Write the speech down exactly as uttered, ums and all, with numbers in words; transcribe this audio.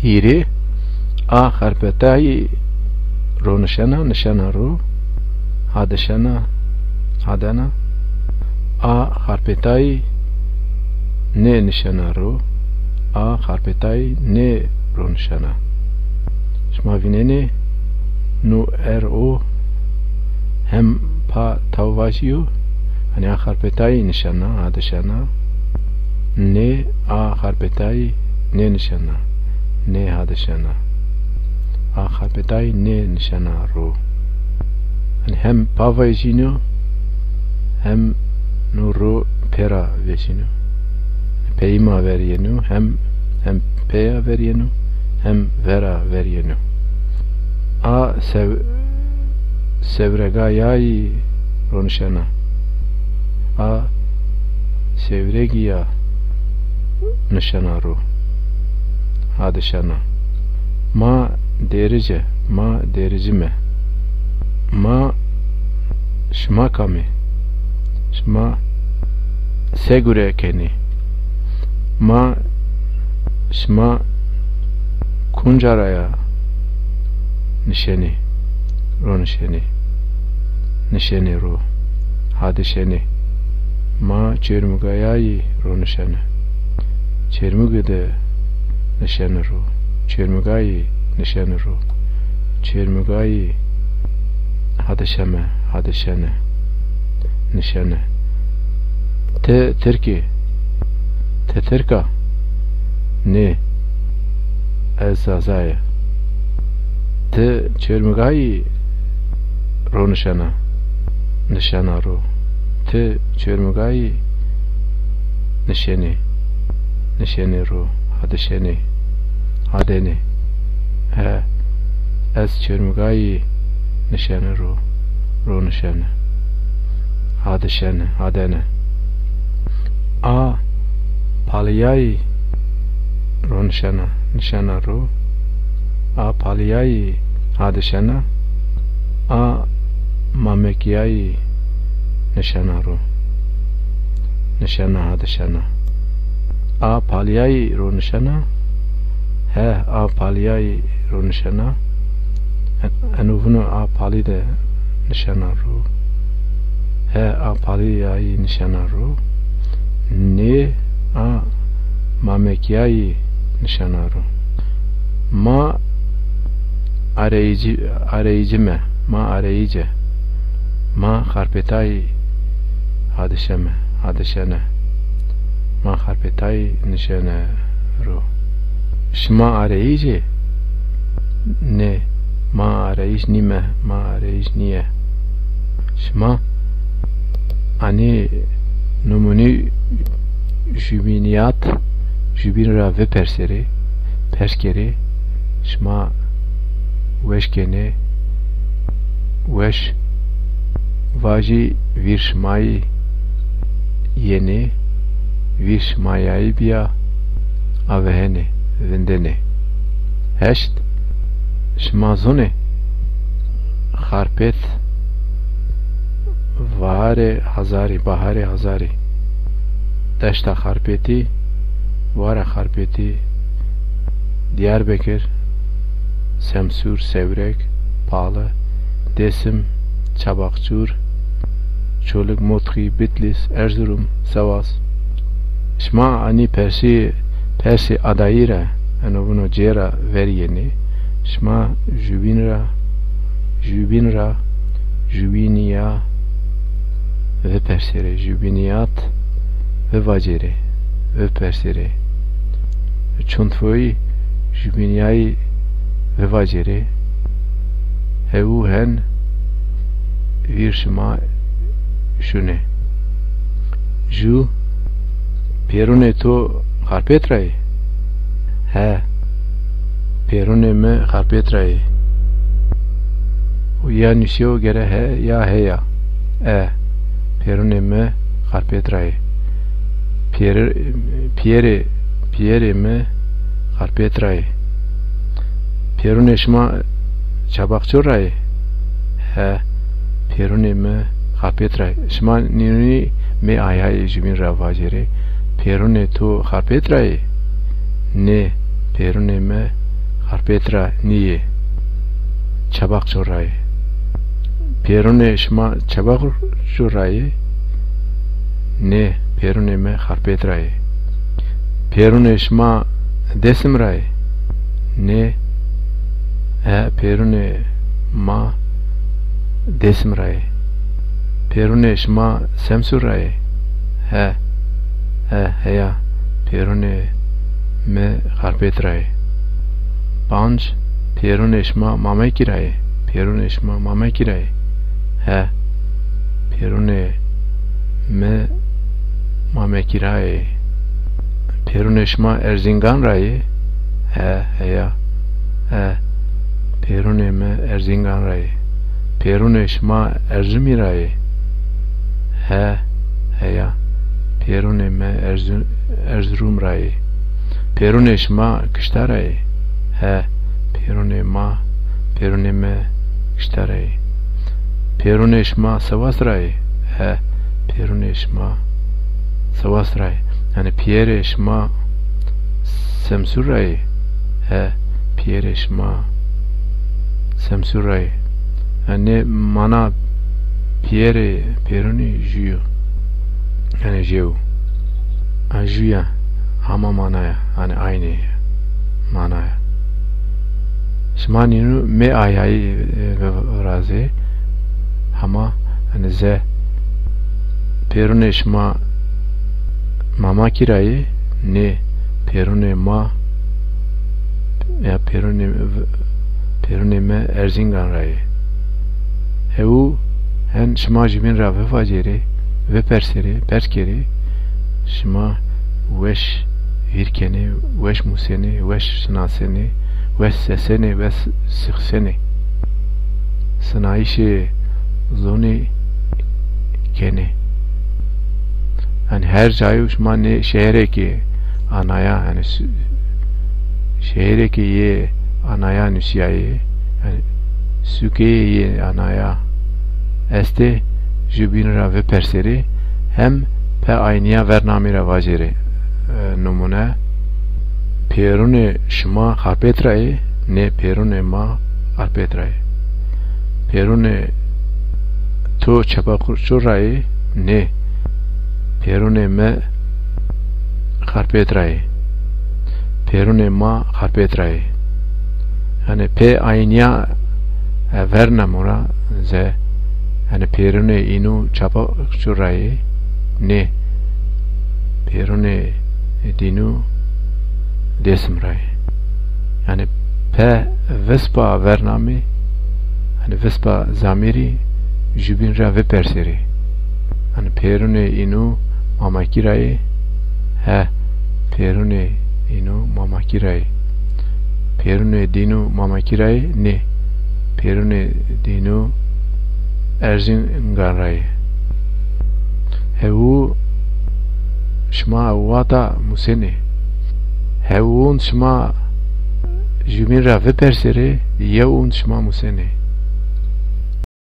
Hîrê, a xerpetayî ronişena, nişena ro, hadişena, hadena. A xerpetayî nênişena ro, a xerpetayî nêronişena. Şima vînenê, no er o hem pa taw vajîyo, hanî a xerpetayî nişena, hadişena. Nê, a xerpetayî nênişena, nêhadişena. A xerpetayî nênişena ro. Hanî hem pa vajîno, hem no ro pê ra vejîno. Peyî ma ver yeno, hem, hem pê ya ver yeno, hem vera ver yeno. A sew-, sewregayayî ronişena. A sewregîya nişena ro. Hadişena. Ma dêric e, ma dêricîme. Ma, şima kam ê? Şima se gure kenê? Ma, şima kunca ra ya nişenê, ronişenê? Nişenê ro, hadişenê. Ma Çêrmugayayî ronişene. Çêrmugi de nişene ro. Çêrmugayî nişene ro. Çêrmugayî hadişeme, hadişene, nişene. Ti tirk î? Ti tirk a? Nê, ez zaza ya. Ti Çêrmugayî ronişena, nişena ro. Ti Çêrmugayî nişenê, nişenê ro, hadişenê, hadenê. He, ez Çêrmugayî nişene ro, ronişene, hadişene, hadene. A palîyayî ronişena, nişena ro. A palîyayî hadişena. A mamekîyayî nişena ro. Nişena, hadişena. A palîyayî ronişena. He, a palîyayî ronişena. En-, eno vûno a palî de nişena ro. He, a palîyayî nişena ro. Nê, a mamekîyayî nişena ro. Ma areyîcî, areyîcîme, ma areyîc e. Ma xarpêtayî hadişeme, hadişene. Ma xarpêtayî nişene ro. Şima areyîc ê? Nê, ma areyîc nîme, ma areyîc nîye. Şima anî nimûnî jubînîyat, jubîn ra viperserê, pers kerê, şima weş kenê, weş vajî vîr şimayî yenê, vîr şimayayî bîya, avehenê, vindenê. Heşt, şima zonê, xarpêt, vaharê hazarî, baharê hazarî, deşta xarpêtî, wara xarpêtî, Diyarbekir, Semsûr, Sewreg, Pali, Dêsim, Çabakçûr, Çolig, Motxî, Bitlîs, Erzurum, Sewaz. Şima anî persî, persî adayî ra, eno vûno cê ra ver yenê. Şima jubîn ra, jubîn ra, jubînîya viperserê, jubînîyat vivacerê, viperserê. Çund foyî jubînîyayî vivacerê. Hewû hen vîr şima şunê. Ju, pêrunê to xarpêt ra yê? He, pêrunê mi xarpêt ra yê. Ya nusîyo gere he ya heya. E, pêrunê mi xarpêt ra yê. Pêr-, pîyerê, pîyerê mi xarpêt ra yê. Pêrunê şima Çabakçûr ra yê? He, pêrunê mi xarpêt ra yê. Şima nînûnî mê ayayê jubîn ra vacerê. Pêrunê to xarpêt ra yê? Nê, pêrunê mi Xarpêt ra nîyê. Çebaqco ra yê. Pêrunê şima Çebaqco ra yê? Nê, pêrunê mi Xarpêt ra yê. Pêrunê şima Dêsim ra yê? Nê, e, pêrunê ma Dêsim ra yê. Pêrunê şima Semsûr ra yê? He, he, heya, pêrunê mi Xarpêt ra yê. Panc, pêrunê şima Mamekî ra yê? Pêrunê şima Mamekî ra yê? He, pêrunê mi Mamekî ra yê. Pêrunê şima Erzîngan ra yê? He, heya. He, pêrunê mi Erzîngan ra yê. Pêrunê şima Erzimî ra yê? He, heya. Pêrunê mi Erzu-, Erzurum ra yê. Pêrunê şima Kişta ra yê? He, pêrunê ma, pêrunê mi Kişta ra yê. Pêrunê şima Sivas ra yê? He, pêrunê şima Sivas ra yê. Yanî pîyerê şima Semsûr ra yê? He, pîyerê şima Semsûr ra yê. Yanî mana pîyerê pêrunî jû yo. Yanî jew. A jû ya. Hama mana ya. Yanî aynî mana ya. Şima nînû mê ayayî, e, vi-, virazê. Hama, yanî ze, pêrunê şima Mamakî ra yê? Nê, pêrunê ma, ya pêrunê, pêrunê mi Erzîngan ra yê. Hewû hen şima jubîn ra vifacêrê, viperserê, pers kerê, şima weş hîr kenê, weş musenê, weş sinasenê, weş sesenê, weş sixsenê. Sinayîşê zonî kenê. Yanî her cayû şima nê şeherekê anaya, yanî su-, şeherekê yê anaya nusîyayê, yanî sûkeyê yê anaya estê, jubîn ra viperserê, hem pê aynîya vernamî ra vacêrê. E, nimûne, pêrunê şima Xarpêt ra yê? Nê, pêrunê ma Xarpêt ra yê. Pêrunê to Çepaqurçu ra yê? Nê, pêrunê mi Xarpêt ra yê. Pêrunê ma Xarpêt ra yê. Yanî pê aynîya, e, vernamû ra ze, yanî pêrunê înû Çepaqurçu ra yê? Nê, pêrunê dînû Dêsim ra yê. Yanî pê vispa vernamî, yanî vispa zamîrî jubîn ra viperserê. Yanî pêrunê înû Mamakî ra yê? He, pêrunê înû Mamakî ra yê. Pêrunê dînû Mamakî ra yê? Nê, pêrunê dînû Erzîngan ra yê. Hewû şima wata musenê. Hewûn şima jubîn ra viperserê, yewûn şima musenê.